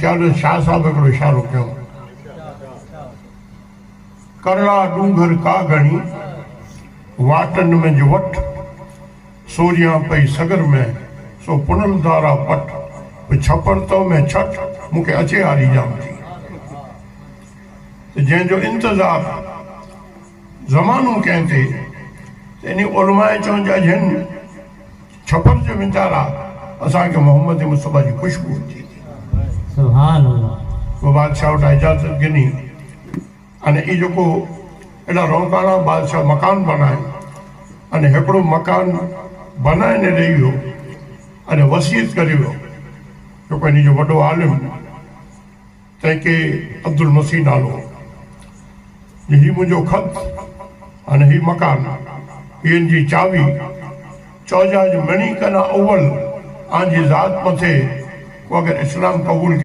خيال شاهه صاحب هڪڙو اشارو ڪيو، ڪرڙا ڏونگر ڪا گهڻي، واٽن منجهه وٺ، سوريان پئي سڳر ۾، سو پنل دارا پٽ، به ڇپر تو ۾ ڇٽ، مون کي اچي آري ڄام ٿي. ته جنهن جو انتظار زمانو ڪنهن تي، ته انهي علماء چون جا جن ڇپر جي ويچارا اسان کي محمد مصطفيٰ جي خوشبو اچي ٿي. سبحان الله. پوء بادشاهه وٽان اجازت گهني اني اي جيڪو ايڏا رونقاڻا بادشاهه مڪان بنائن اني هڪڙو مڪان بنائي نه ڏئي ويو اني وصيت ڪري ويو جيڪو انهي جو وڏو عالم تنهن کي عبدالمسيح نالو هو. جي هي منهنجو خط ۽ هي مڪان، هي ان جي چاوي، چئجاج مڻي ڪنا اول آن جي ذات مٿي ڪو اگر اسلام قبول.